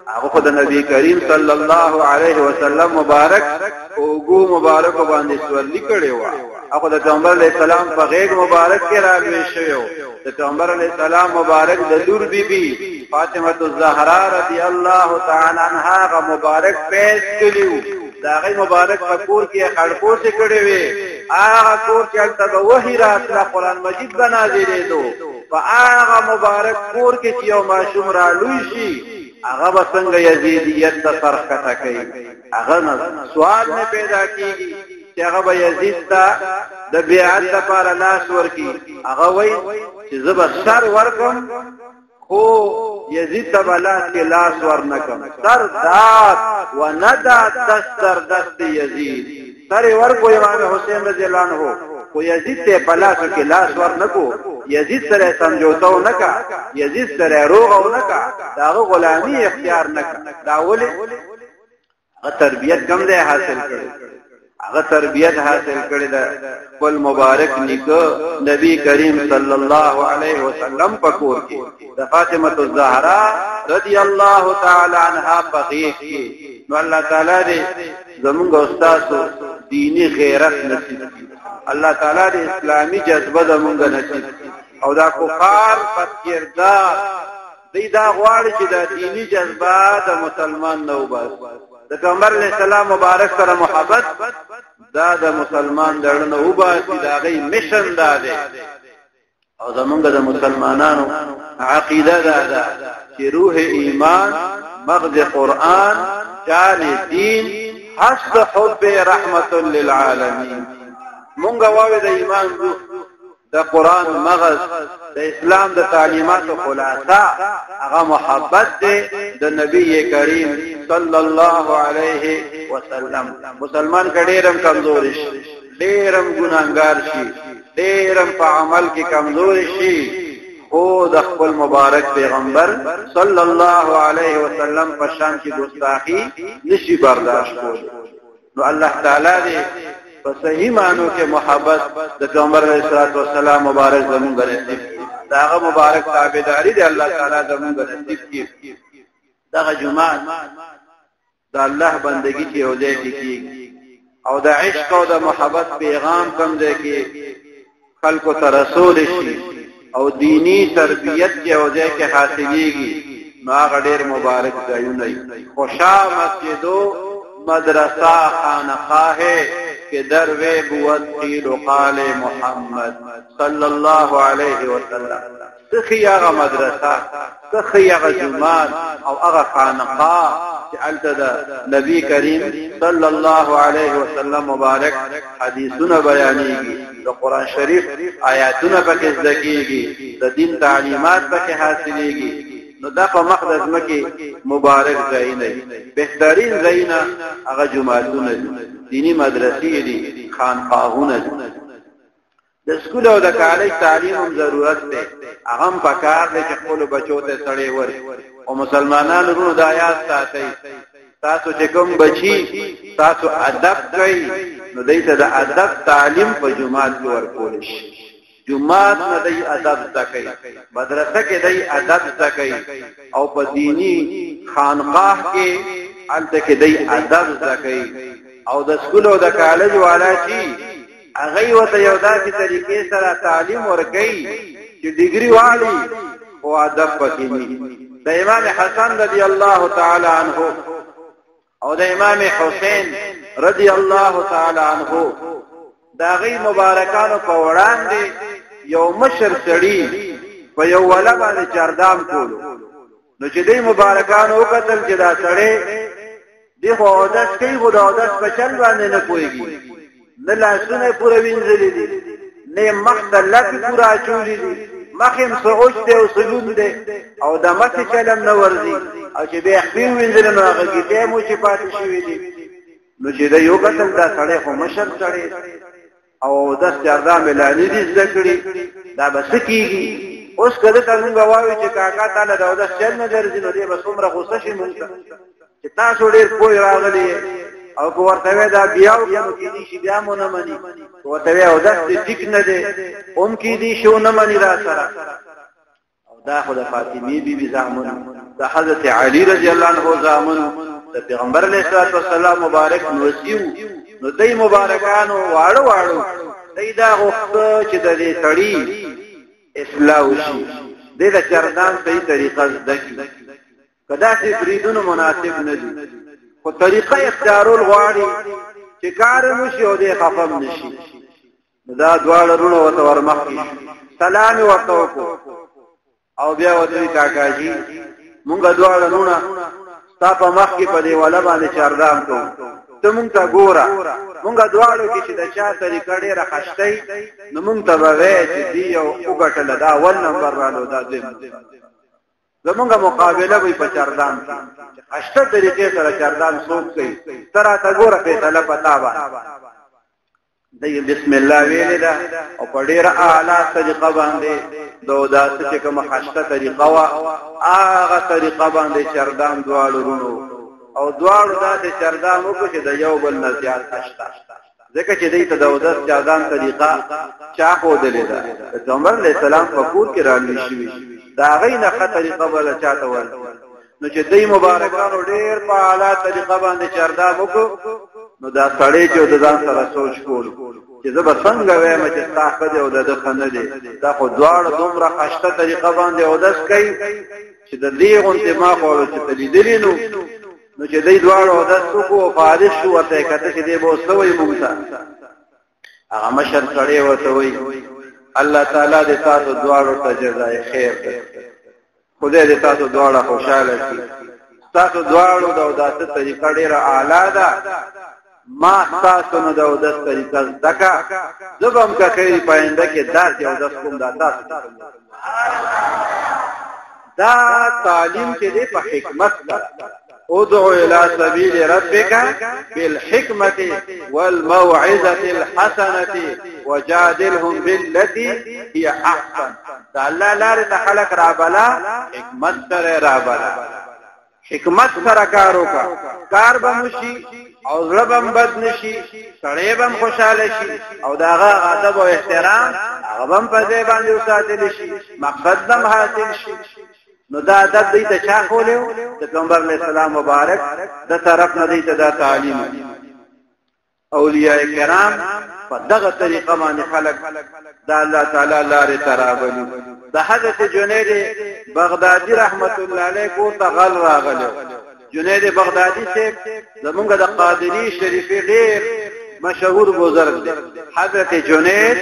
هغه خو د نبی کریم صلی الله علیه وسلم مبارک اوګو مبارک باندې سورلی کړي و، هغه د پیغمبر علیه السلام په غیږ مبارک کې رالوي شوی و. د پیغمبر علیه السلام مبارک د لور بیبي فاطمه الزهرا رضی الله تعالی عنها غ مبارک پیس کړیو، دا غي مبارک په کور کې خړپوسې کړې وي، هغه کور چې هلته به وحي راتله، قرآن مجید به نازلېدو، په هغه مبارک کور کې چې یو ماشوم را لوی شي هغه به څنګه یزیدیت ته سر ښکته کوي؟ هغه نه سوال نه پیدا کېږي چې هغه به یزید ته د بیعت لپاره لاس ورکړي. هغه وایي چې زه به سر ورکم خو یزید ته به لاس کې لاس ورنکم. سر داد و نداد دست در دست یزید، سر یې ورکو امام حسین رضی الله عنه، خو یزید ته په لاسو کې لاس ورنکو، یزید سره سمجوته ونه کا، یزید سره روغه ونه کا، د هغه غلامي اختیار نه کا. دا ولې؟ هغه تربیت کم دی حاصل کړی، هغه تربیت حاصل کړی ده خپل مبارک نیکه نبی کریم صلی الله علیه وسلم په کور کې د فاطمه الزهرا رضی الله تعالی عنها په غیږ کې. نو الله تعالی دې زمونږ استاد دینی غیرت نصیب کړي، الله تعالی دې اسلامي جذبه زمونږ نصیب کړي. او دا کفار بد کردار دی دا غواړي چې دا دینی جذبه د مسلمان نه وباسي. د پیغمبر علیه السلام مبارک سره محبت دا د مسلمان د زړه نه وباسي، د هغې مشن دا دی. او زمونږ د مسلمانانو عقیده دا ده چې روح ایمان، مغز قرآن، جان دین، حسب حب رحمت للعالمین. مونږ واوې د ایمان روح، د قرآن مغز، د اسلام د تعلیماتو خلاصه هغه محبت دی د نبی کریم صلی الله علیه وسلم. مسلمان که ډېرم کمزور شي، ډېرم ګناهګار شي، ډېرم په عمل کې کمزور شي، خو د خپل مبارک پیغمبر صلی الله علیه وسلم په شان کې ګستاخی نشي برداشت کولی. نو الله تعالی دې په صحیح معنو کې محبت د پیغمبر علیه الصلاۃ والسلام مبارک زموږ نصیب کړي، داغه مبارک تابعداري دې الله تعالی زموږ نصیب کړي. دغه جمعه د الله بندگی چې یو ځای کې کیږي او د عشق او د محبت پیغام کم ځای کې خلکو ته رسول شي او دینی تربیت چې یو ځای کې حاصلېږي، نو هغه ډېر مبارک ځایونه دي. خوشا مسجدو مدرسه خانقاه کې دروي بود قیل قال محمد صلی الله علیه وسلم. سخی هغه مدرسه، سخی هغه جومات او هغه خانقاه چې هلته د نبی کریم صلی الله علیه وسلم مبارک حدیثونه بیانېږي، د قرآن شریف آیاتونه پکې زده کېږي، د دین تعلیمات پکې حاصلېږي. نو دا په مخ د ځمکې مبارک ځایونه دي، بهترین ځایونه هغه جوماتونه دي، دیني مدرسې دي، خانقاهونه دي. د سکول او د کالج تعلیم هم ضرورت دی، هغه هم پکار دی چې خپلو بچو ته سړی ورکړي. او مسلمانانو وروڼو دا یاد ساتئ، تاسو چې کوم بچي تاسو ادب کوئ نو دوی ته د ادب تعلیم په جومات کې ورکول شي. جومات نه دی ادب زده کوي، مدرسه کې دی ادب زده کوي، او په دینی خانقاه کې هلته کې دی ادب زده کوي. او د سکول او د کالج والا چې هغه ورته یو داسې طریقې سره تعلیم ورکوي چې ډیګري والی خو ادب پکې نه. د امام حسن رضی الله تعالی عنہ او د امام حسین رضی الله تعالی عنہ دا غي مبارکانو په وړاندې یو مشر سړی په یو ولا باندې چاردام کولو. نو چې دې مبارکانو وکتل چې دا سړی دی خو اودس کوي، خو د اودس په چل باندې نه پوهېږي، نه لاسونه یې پوره وینځلي دي، نه یې مخ ته لپې پوره اچولي دي، مخ یې هم څه اوچ دی او څه لوند دی او د مخې چل هم نه ورځي، او چې بیا خپې ووینځلې نو هغه ګیټی هم وچې پاتې شوي دي. نو چې دی وکتل دا سړی خو مشر سړی او د چاردام ملانی دي زده کړي، دا به څه کېږي؟ اوس که ده ته مونږ وایو چې کاکا تا له د اودس چل نه درځي، نو دی به څومره غوسه شي مونږ ته چې تاسو ډېر پوه راغلي، او که ورته وایې دا بیا وکړه نو کېدی شي بیا مو نه مني، که ورته وایې اودس دې ټیک نه دی هم کېدی شي ونه مني را سره. او دا خو د فاطمې بیبي زامن، د حضرت علی رضی الله عنه زامن، د پیغمبر علیه الصلاۃ والسلام مبارک نوسیو. نو دای مبارکانو واړو واړو دای دا غوښته چې د دې سړي اصلاح وشي، د دې چردان صحیح طریقه زده کړي. کدا چې بریدونو مناسب نه دي، خو طریقه اختیارول غواړي چې کار وشي او دې خفم نشي. دا دواړه رونه ورته ورمخکې سلام یې ورته وکړو او بیا ورته وایي کاکاجي مونږ دواړه رونه ستا په مخ کې په دې وله باندې چاردام کوو، ته مونږ ته ګوره، مونږ دواړو کې چې د چا طریقه ډېره خشته نو مونږ ته به وایې چې دی یو وګټله، دا اول نمبر رالو، دا دویم. زمونږ مقابله وي په چاردام کې چې خشته طریقې سره چاردام څوک کوي، ته راته ګوره فیصله په تا باندې. دی بسم الله ویلې ده او په ډیره اعلی طریقه باندې د اوداسه چې کومه خشته طریقه وه هغه طریقه باندې چردام دواړو رونو او دواړو داسې چردام وکړو چې د یو بل نه زیات خشته، ځکه چې دوی ته د اودس چردام طریقه چا ښودلې ده، د پیغمبر علیه السلام په کور کې رالوی شوي، د هغې نه ښه طریقه بله چاته ورځي. نو چې دی مبارکانو ډیر په اعلی طریقه باندې چردام وکړو، نو دا سړی چې د ځان سره سوچ کول چې زه به څنګه وایم چې ستا ښه دی او د ده ښه نه دی، دا خو دواړه دومره خشته طریقه باندې اودس کوي چې د دې غونتې ما خو چې ته لیدلي نو. نو چې دی دواړه اودس وکړو او فارغ شو، ورته یې کته چې دی به اوس څه وایي مونږ ته. هغه مشر سړی ورته وایي الله تعالی دې تاسو دواړو ته جزای خیر درکړي، خدای دې تاسو دواړه خوشاله کړي، تاسو دواړو د اوداسه طریقه ډیره اعلی ده، ما تاسو نو د اودس طریقه زده کړه، زه به هم که خیر پاینده کې داسې اودس کوم دا تاسو. دا تعلیم چې دی په حکمت سره ادعو الى سبيل ربك بالحكمة والموعظة الحسنة وجادلهم بالتي هي احسن. دا الله لارې ته خلق رابلا، حکمت سره رابلا، حکمت سره کار وکا، کار به مشي او زړه به بد نشي، سړی به خوشاله شي، او داغه ادب او احترام هغه به په ځای باندې وساتل شي، مقصد به حاصل شي. نو دا ادب دی ته چا خولیو؟ د پیغمبر علیہ السلام مبارک د طرف نه دی ته دا تعلیم. اولیاء کرام په دغه طریقه باندې خلق د الله تعالی لارې ته راغلي. د حضرت جنید بغدادي رحمت الله علیه کور ته غل راغلی. جنید بغدادي صاحب زمونږ د قادری شریفې ډېر مشهور بزرگ دی، حضرت جنید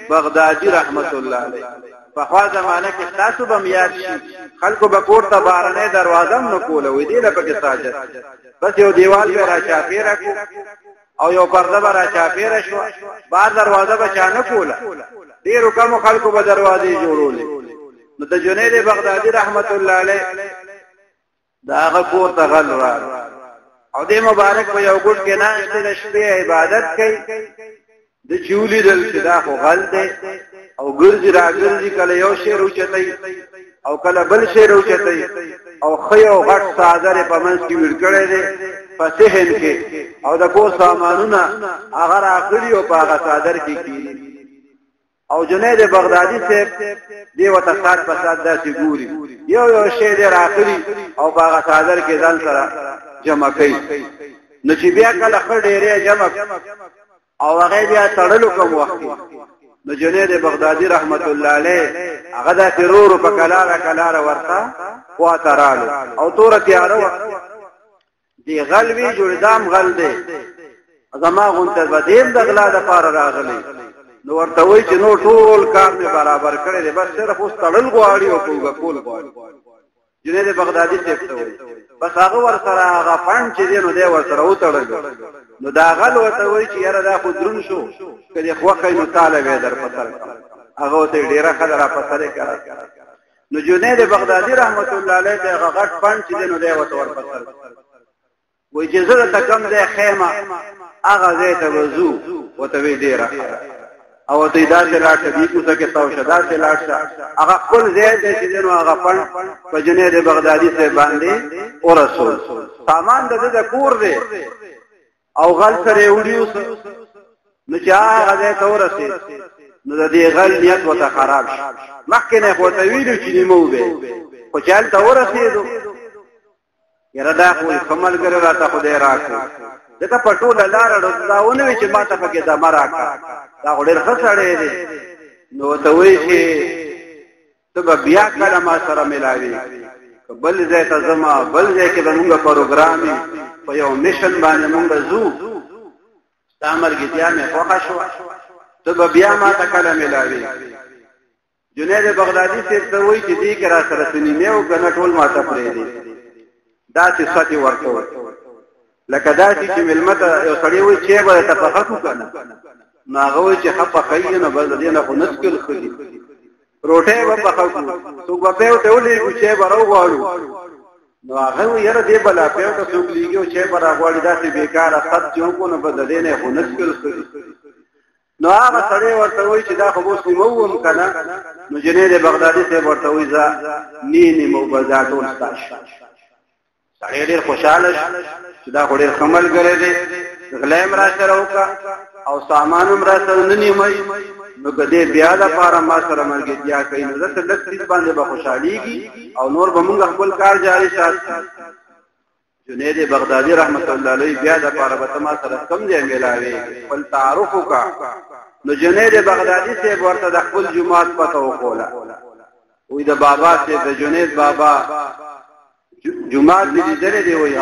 بغدادي رحمت الله علیه. په خوا زمانه کې تاسو به یاد شي، خلکو به کور ته بارنې دروازه هم نه کوله، وایي دې له پکې ساجت، بس یو دیوال به راچاپېره کو او یو پرده به راچاپېره شوه، بار دروازه به چا نه کوله، ډېرو کمو خلکو به دروازې جوړولې. نو د جنید بغدادي رحمت الله علیه د هغه کور ته غل راغی، او دې مبارک په یو ګوټ کې ناست دی، د شپې عبادت کوي. د چې ولیدل چې دا خو غل دی او ګرځي راګرځي، کله یو شی راوچتوي او کله بل شی راوچتوي، او ښه یو غټ څادر یې په منځ کې ویړ کړی دی په صحن کې، او د کور سامانونه هغه راغلي او په هغه څادر کې کېني. او جنید بغدادي صاحب دی وته سات په سات داسې ګوري، یو یو شی دی راغلي او په هغه څادر کې ځان سره جمع کوي. نو چې بیا کله ښه ډېری جمع او هغه بیا تړلو کوم وخت، نو جنید بغدادي رحمت الله علیه هغه د ترور په کلاره کلاره ورته خوا ته رالو، او توره تیاره وه. دی غل وی جوړدام غل دی، زما غونته به دیم د غلا د پاره راغلی. نو ورته وایي چې نو ټول کار مې برابر کړی دی، بس صرف اوس تړل غواړي او کوګه کول غواړي. جنید بغدادي صاحب ته وایي، بس هغه ورسره هغه پنډ چې دی نو دی ورسره وتړل. نو دا غل ورته وایي چې یاره دا خو درون شو، که دې خوښه نو تاله به یې در په سر کړم. هغه ورته ډېره ښه ده را په سر یې کړه. نو جنید بغدادي رحمت الله علیه ته هغه غټ پنډ چې دی نو دی ورته ور په سر وایي چې زه درته کوم ځای ښیم هغه ځای ته به ځو. ورته وایي ډېره ښه ده، او ته داسې لاړ شه، دې کوڅه کې تاو شه، داسې لاړ شه. هغه خپل ځای ته چې دی نو هغه پنډ په جنید بغدادي صاحب باندې ورسول. سامان د ده د کور دی او غل سره یې وړي اوس. نو چې هغه ځای ته ورسېد نو د دې غل نیت ورته خراب شو. مخکې نه خو ورته ویلو چې نیمه وبه، خو چې هلته ورسېدو یاره دا خو ښه ملګری راته خدای راکړو، ځکه په ټوله لاره دا ونه وي چې ما ته پکې دمه راکړه، دا خو ډېر ښه سړی دی. نو ورته وایي چې ته به بیا کله ما سره ملاوي، که بل ځای ته ځم، بل ځای کې به مونږ پروګرام په یو مشن باندې مونږ ځو، ستا ملګرتیا مې خوښه شوه، ته به بیا ما ته کله ملاوي. جنید بغدادي صاحب ته وایي چې دې کې را سره څه نیمه او که نه ټول ما ته پرېږدي. داسې سطې ورته وایي لکه داسې چې مېلمه ته یو سړی وایي چې به درته پخه کړو که نه، نو هغه وایي چې ښه پخه یې، نو بس د دې نه خو نه څکل ښه دي، روټۍ به پخه کړو، څوک به پیو ته ولېږو چای به راوغواړو. نو هغه وایي یاره دې بلا پیو ته څوک لېږي او چای به راغواړي، داسې بېکاره سط چې وکړو نو بس د دې نه خو نه څکل ښه دي. نو هغه سړی ورته وایي چې دا خو اوس نیمه ووم که نه. نو جنید بغدادي صاحب ورته وایي ځه نی نیمه وبه، دا ټول ستا شو. سړی ډېر خوشحاله شو چې دا خو ډېر ښه ملګری دی، غلا یې هم راسره وکړه او سامان هم راسره نه نیموي، نو که دې بیا دپاره ما سره ملګرتیا کوي نو زه څه لږ څیز باندې به خوشحالېږي او نور به مونږ خپل کار جاري ساتو. جنید بغدادي رحمت الله علیه بیا د پاره به ما سره کم ځای ملاوي خپل تعارف وکا. نو جنید بغدادي صاحب ورته د خپل جماعت پته وکوله، وی د بابا صاحب د جنید بابا جماعت دې لیدلې دی، وی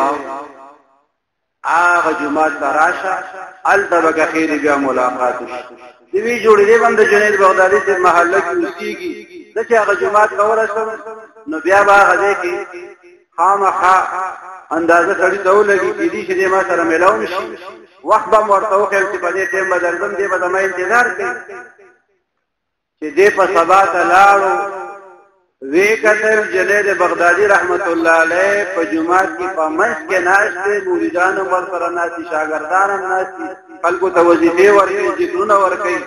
هغه جماعت ته راشه، هلته به که خیر بیا ملاقات وشي. دی وی جوړې دی باندې جنید بغدادي صاحب محله کې اوسېږي، زه چې هغه جومات ته ورسم نو بیا به هغه ځای کې خامخا اندازه سړي ته ولګي، کېدی شي دی ما سره میلاو شي، وخت به هم ورته وښیم چې په دې ټایم به درځم، دی به زما انتظار کوي. چې دی په سبا ته لاړو، وی کتل جنید بغدادي رحمت الله علیه په جمعات کې په منځ کې ناست دی، مریدان هم ورسره ناست دي، شاګردان هم ناست دي، خلکو ته وظیفې ورکوي، ذکرونه ورکوي.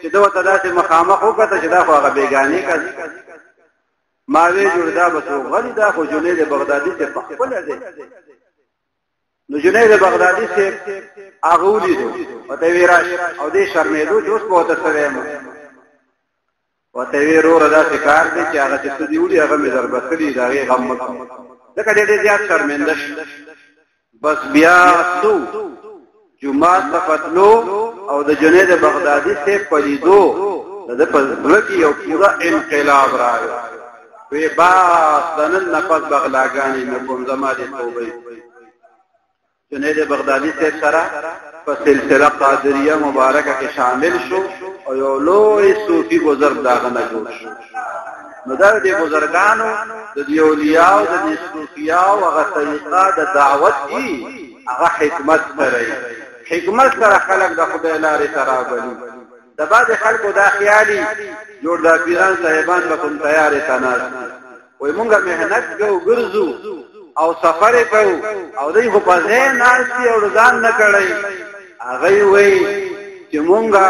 چې ده ورته داسې مخامخ وکته چې دا خو هغه بېګانې کس، ما وی جوړ دا به څوک غلي، دا خو جنید بغدادي ته په خپله دی. نو جنید بغدادي صاحب هغه ولیدو، ورته وی راشه، او دې شرمېدو چې اوس به ورته څه وایم. ورته وی وروره داسې کار دی چې هغه چې څه دي وړي هغه مې در بخښلي، د هغې غم مه کوه، ځکه دی ډېر زیات شرمنده شو. بس بیا څو جومات ته په تلو او د جنید بغدادي صاحب په لیدو د ده په زړه کې یو پوره انقلاب راغی. وی بس د نن نه پس به غلاګانې نه کوم، زما دې توبه. جنید بغدادي صاحب سره په سلسله قادریه مبارکه کې شامل شو او یو لوی صوفي بزرګ داغه نه جوړ شو. نو دا د بزرګانو، د دی اولیاء، د دې صوفیاو هغه طریقه د دعوت دی، هغه حکمت سره، حکمت سره خلک د خدای لارې ته راولي. د بعضې خلکو دا خیالي جوړ دا پیران صاحبان به کوم تیارې ته ناست وای، مونږه محنت کوو، ګرځو او سفر کوو، او دوی خو په ځای ناست دي او ځان نه کړی. هغه وایي چې مونږه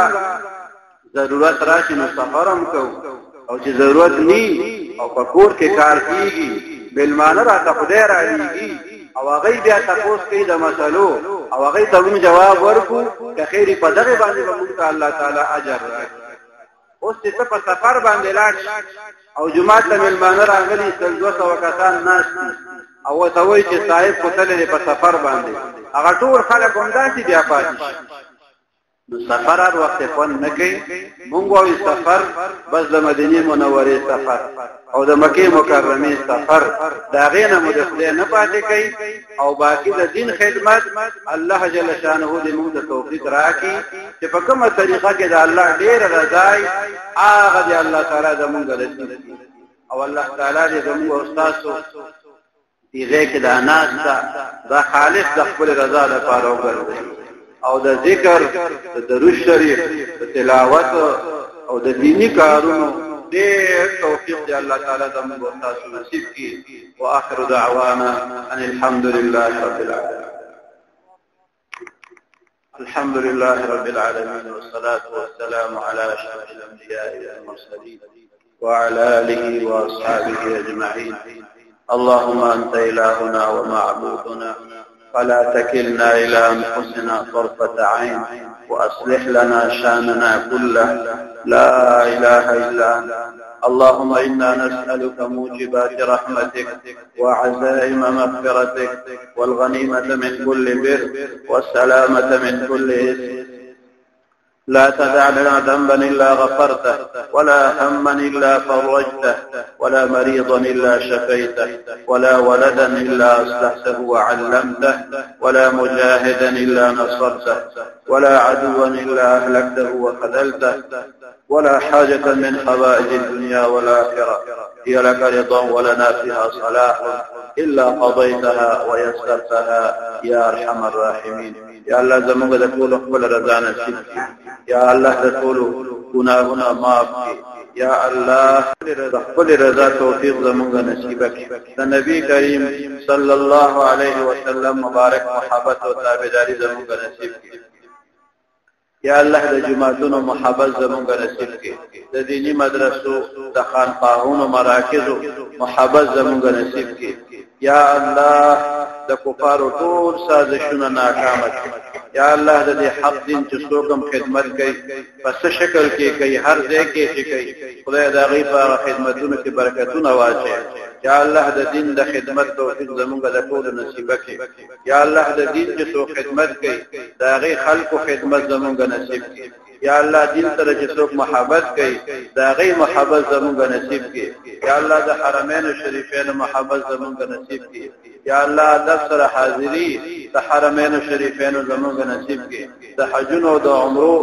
ضرورت راشي نو سفر هم کوو، او چې ضرورت نی او په کور کې کار کیږي، مېلمانه راته خدای رالیږي او هغه بیا تپوس کوي د مسلو او هغه ته موږ جواب ورکو، که خیری په دغه باندې به موږ ته الله تعالی اجر راکړي. اوس چې ته په سفر باندې لاړ او جومات ته مېلمانه راغلي، 100، 200 کسان ناست دي، او ورته وایي چې صاحب خو تللی دی په سفر باندې، هغه ټول خلک همداسې بیا پاتې شي. نو سفر هر وخت خوند نه کوي. مونږ وایو سفر بس د مدینې منورې سفر او د مکې مکرمې سفر، د هغې نه مو د خدای نه پاتې کوي، او باقي د دین خدمت الله جل شانه دې موږ ته توفیق راکړي چې په کومه طریقه کې د الله ډېر رضای، هغه دې الله تعالی زموږ نصیب کړي. او الله تعالی دې زموږ او ستاسو دې ځای کې دا ناسته دا خالص د خپل رضا لپاره وګرځي، او د ذکر، د درود شریف، د تلاوت او د دینی کارونو ډېر توفیق دی الله تعالی زموږ او تاسو نصیب کړي. واخر دعوانا ان الحمد لله رب العالمين. الحمد لله رب العالمين، والصلاة والسلام على أشرف الأنبياء والمرسلين وعلى آله وأصحابه أجمعين. اللهم أنت إلهنا ومعبودنا، فلا تكلنا إلى أنفسنا طرفة عين، وأصلح لنا شأننا كله، لا إله إلا أنت. اللهم إنا نسألك موجبات رحمتك وعزائم مغفرتك والغنيمة من كل بر والسلامة من كل إثم. لا تدع لنا ذنبا إلا غفرته، ولا هما إلا فرجته، ولا مريضا إلا شفيته، ولا ولدا إلا أصلحته وعلمته، ولا مجاهدا إلا نصرته، ولا عدوا إلا أهلكته وخذلته، ولا حاجة من حوائج الدنيا والآخرة هي لك رضا ولنا فيها صلاح إلا قضيتها ويسرتها يا أرحم الراحمين. یا الله زموږ د ټولو خپل رضا نصیب کړي. یا الله د ټولو ګناهونه معاف کړي. یا الله د خپل رضا توفیق زموږ نصیب کړي. د نبی کریم صلی الله علیه وسلم مبارک محبت او تابعداري زموږ نصیب کړي. یا الله د جماعتونو محبت زموږ نصیب کړي، د دینی مدرسو، د خانقاهونو، مراکزو محبت زموږ نصیب کړي. یا الله د کفارو ټول سازشونه ناکام کړي. یا الله د دې حق دین چې څوک هم خدمت کوي، په څه شکل کې کوي، هر ځای کې چې کوي، خدای د هغې په هغه خدمتونو کې برکتونه واچوي. یا الله د دین د خدمت توفیق زموږ د ټولو نصیب کړي. یا الله د دین چې څوک خدمت کوي، د هغې خلکو خدمت زموږ نصیب کړي. یا الله دین سره چې څوک محبت کوي، د هغې محبت زموږ نصیب کړي. یا الله د حرمینو شریفینو محبت زموږ نصیب کړي. یا الله ادب سره حاضری د حرمینو شریفینو زموږ نصیب کړي. د حجونو او د عمرو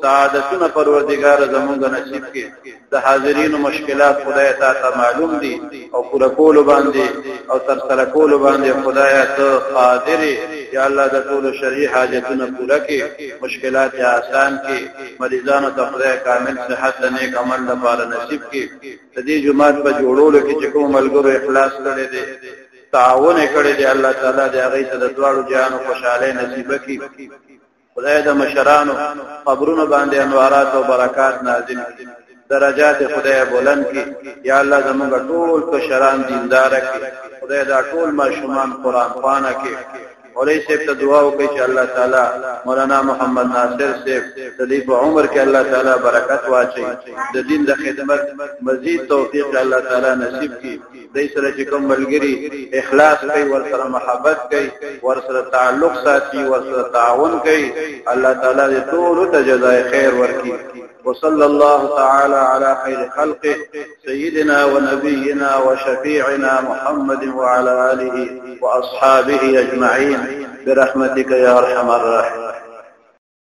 سعادتونه پروردګار زموږ نصیب کړي. د حاضرینو مشکلات خدای تا ته معلوم دي، او پوره کولو باندې او تر سره کولو باندې خدای ته قادر. یا الله د ټولو شرعي حاجتونه پوره کړي، مشکلات آسان کړي، مریضانو ته خدای کامل صحت د نیک عمل لپاره نصیب کړي. د دې جومات په جوړولو کې چې کوم ملګرو اخلاص کړی دی، تعاون کړی دی، الله تعالی دې هغه ته د دواړو جهانو خوشحالي نصیب کړي. خدای د مشرانو قبرونو باندې انوارات او برکات نازل کړي، درجات خدای بلند کړي. یا الله زموږ ټول کشران دیندار کړي، خدای دا ټول ماشومان قرآن خوانه کړي. مولوی صاحب ته دعا وکړئ چې الله تعالی مولانا محمد ناصر صاحب د دې په عمر کې الله تعالی برکت واچي، د دین د خدمت مزید توفیق الله تعالی نصیب کړي. دې سره چې کوم ملګری اخلاص کوي، ور سره محبت کوي، ور سره تعلق ساتي، ور سره تعاون کوي، الله تعالی دې ټول ته جزای خیر ورکړي. وصلى الله تعالى على خير خلقه سيدنا ونبينا وشفيعنا محمد وعلى آله وأصحابه أجمعين برحمتك يا أرحم الراحمين.